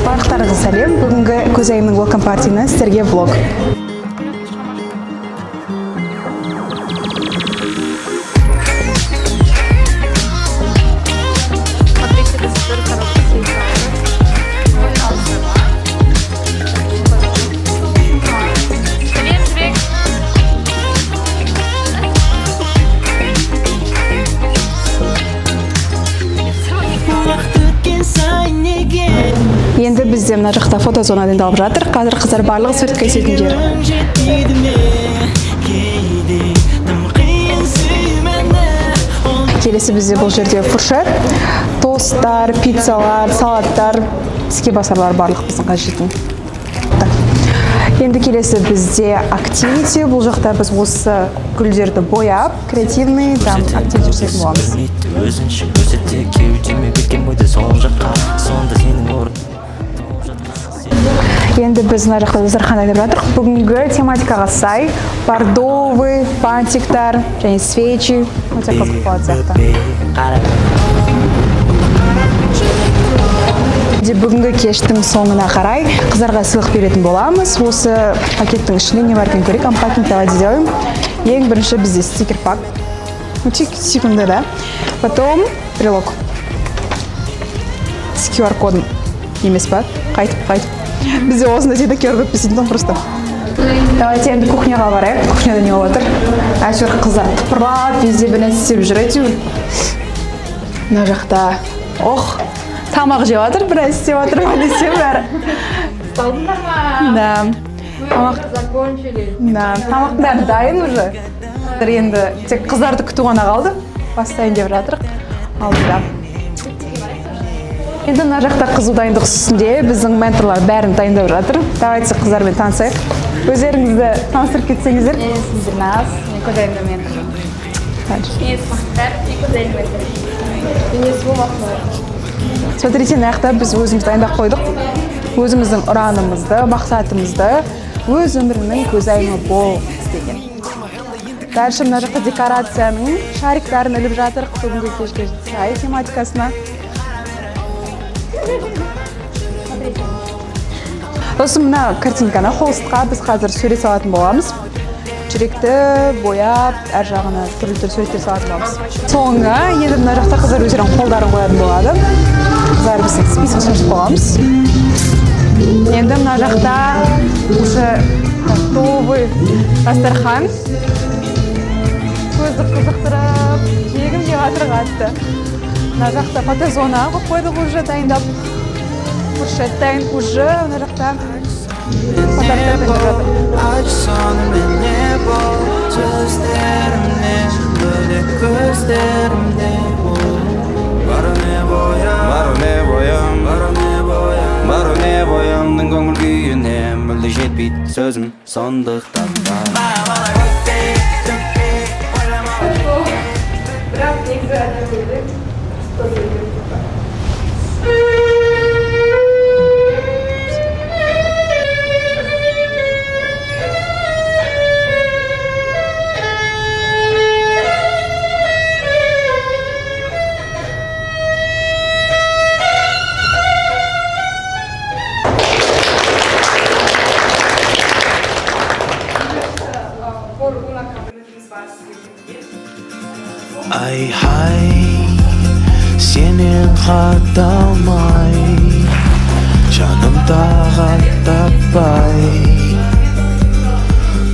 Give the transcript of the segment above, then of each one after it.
Барлықтарыңызға сәлем! Бүгінгі Көзайымның welcome party-нан сіздерге влог. Смотрите, до сих пор коробка с. Сәлем, Жібек! Уақыт өткен сайын неге Енді бізде мына жақта фотозона дайындалып жатыр. Қазір қыздар барлығы суретке түсетін жер. Жетпейді ме кейде, тым қиын сүй мені ол. Келесі бізде бұл жерде фуршет: тосттар, пиццалар, салаттар, тіске басарлар, барлық біздің қажетін. Так. Енді келесі бізде activity. Бұл жақта біз осы гүлдерді бояп, креативный там activity жасайтын боламыз. Білмейді өзінше көрсетсе, кеудеме бекем ойды сол жаққа, сонда сенің орын. Енді біз мына жақта дастархан дайындап жатырмық. Бүгінгі тематикаға сай бордовый бантиктар және свечи, өте қызық болатын сияқты. Де бүгінгі кештің соңына қарай қыздарға сыйлық беретін боламыз. Осы пакеттің ішінде не бар екенін көрейік. Unpacking давайте сделаем. Ең бірінші бізде стикер пак, өте сүйкімді, да? Потом брелок с QR кодом емес па? Қайтып қайтып бізде осындай всегда QR код істейтін тұғын просто. Давайте енді кухняға барайық. Кухняда не болып жатыр? Әйтеуір қыздар тыпырлап, везде бір нәрсе істеп жүр әйтеуір. Мына жақта, ох, тамақ жеп жатыр, бір нәрсе істеп жатыр ма десем, бәрі. Да, тамақ Закончили. Да, тамақтың бәрі дайын уже. Енді тек қыздарды күту ғана қалды. Бастайын деп жатырық алдыда. Енді мына жақта қызу дайындық үстінде, біздің менторлар бәрін дайындап жатыр. Давайте қыздармен танысайық. Өздеріңізді таныстырып кетсеңіздер. Менің есімім Дильназ, мен Көзайымда ментормын. Дальше. Менің есімім Мақтар, мен Көзайым менторы. Менің есімім Ақнұр. Смотрите, мына жақта біз өзіміз дайындап қойдық өзіміздің ұранымызды, мақсатымызды: «Өз өміріңнің көзайымы бол» деген. Дальше мына жақта декорацияның шариктарын іліп жатырық бүгінгі кешке сай тематикасына. Сосын мына картинканы, холстқа біз қазір сурет салатын боламыз. Жүректі бояп, әр жағына түрлі түрлі суреттер салатын боламыз. Соңы енді мына жақта қыздар өздерінің қолдарын қоятын болады. Қыздар, біз список жазып қойғанбыз. Енді мына жақта уже готовый дастархан, көзді қызықтырып, жегім келіп жатыр қатты. Мына жақта фотозона қойып қойдық уже дайындап, фуршет дайын уже, мына жақта подароктар дайындап жатыр. Айтшы сонымен, не бол сөздерімнен бөлек, көздерімде бол. Барыне боям, барыне боям, барыне боям, барыне боямның көңіл күйіне мүлде жетпейді сөзім, сондықтан да. Бірақ негізі әдемі көйлек. Тоже. Ай хай, сенен хат алмай, жаным тағат таппай,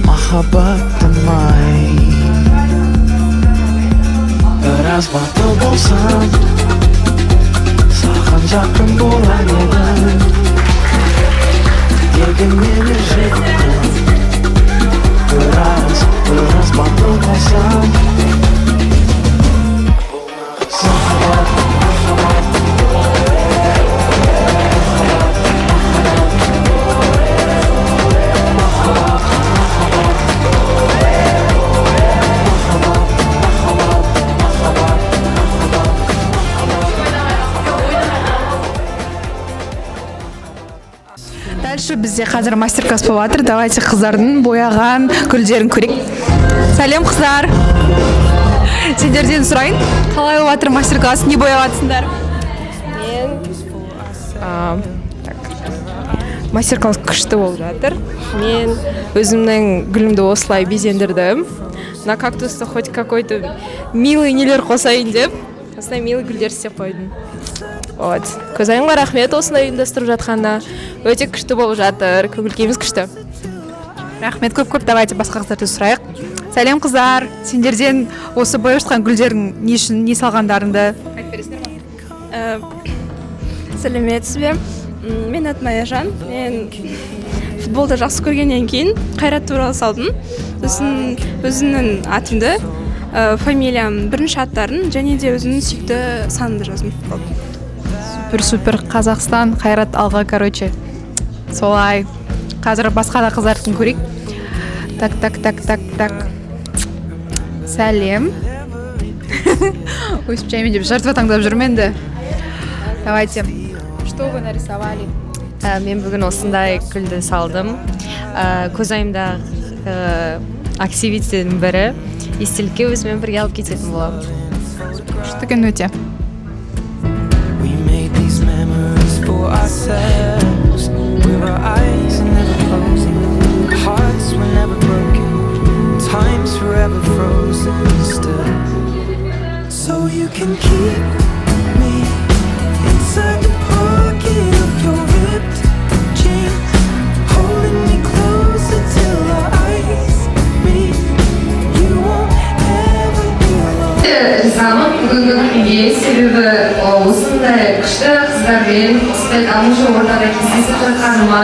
махаббатым ай, біраз батыл болсам, саған жақын болар едім. Дегенмен жеттім біраз, біраз батыл болсам. Махаббат, махаббат, махаббат, махаббат, махаббат, махаббат, махаббат. Короче, бізде қазір мастер класс болып жатыр. Давайте қыздардың бояған гүлдерін көрейік. Сәлем, қыздар! Сендерден сұрайын, қалай болып жатыр мастер класс? Не бояп жатсыңдар? Мен Так. Мастер класс күшті болып жатыр. Мен өзімнің гүлімді осылай безендірдім. Мына кактусты хоть какой-то милый нелер қосайын деп, осындай милый гүлдер істеп қойдым. Вот. Көзайымға рахмет осындай ұйымдастырып жатқанына. Өте күшті болып жатыр. Көңіл күйіміз күшті. Рахмет көп көп. Давайте басқа қыздарды сұрайық. Сәлем, қыздар! Сендерден осы бояп жатқан гүлдердің не үшін, не салғандарыңды айтып бересіңдер ма? Сәлеметсіз бе! Менің атым Аяжан. Мен футболды жақсы көргеннен кейін Қайрат туралы салдым. Сосын өзімнің атымды, фамилиям, бірінші аттарын және де өзімнің сүйікті санымды жаздым. Супер, супер! Қазақстан, Қайрат, алға! Короче, солай. Қазір басқа да қыздардікін көрейік. Так, так, так, так, так. Сәлем! Өстіп жаймен деп жертва таңдап жүрмін енді. Давайте, что вы нарисовали? Мен бүгін осындай гүлді салдым. Көзайымдағы активистердің бірі, естелікке өзімен бірге алып кететін боламын. Күшті екен өте. We made these memories for ourselves, where our eyes are never closing, hearts were never broken, time's forever frozen still. So you can keep me inside the pocket of your ripped jeans, holding me closer till our eyes meet. You won't ever be alone. Ризамын бүгінгі күнге, себебі осындай күшті қыздармен, осындай дамушы ортада кездесіп жатқаныма,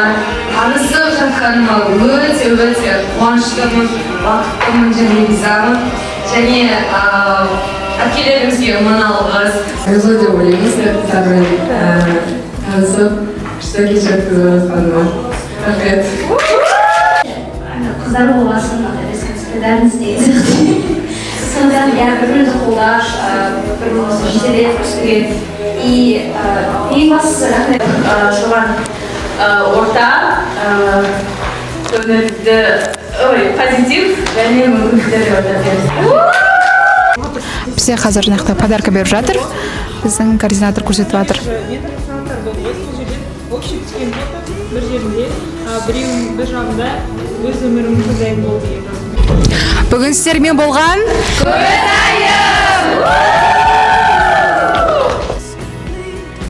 танысып жатқаныма өте өте қуаныштымын, бақыттымын және ризамын. Және әпкелерімізге мың алғыс. Повезло деп ойлаймын қыздармен танысып, күшті кеш өткізіп жатқаныма. Рахмет. Қыздар болғасын, бәріміз деген сияқты. Сондықтан, иә, бір бірімізді қолдап, бір бірімізді жетелеп өсуге. И ең бастысы, рахмет. Соған орта көңілді, ой, позитив және мүмкіндіктер деп айтар. Бізде қазір мына жақта подарка беріп жатыр, біздің координатор көрсетіп жатыр. Метросанаттар болды ғой. Сол жерден общий түскен фото бір жерінде, біреуінің бір жағында «Өз өмірімнің көзайымы бол» деген жазу. Бүгін сіздермен болған Көзайым.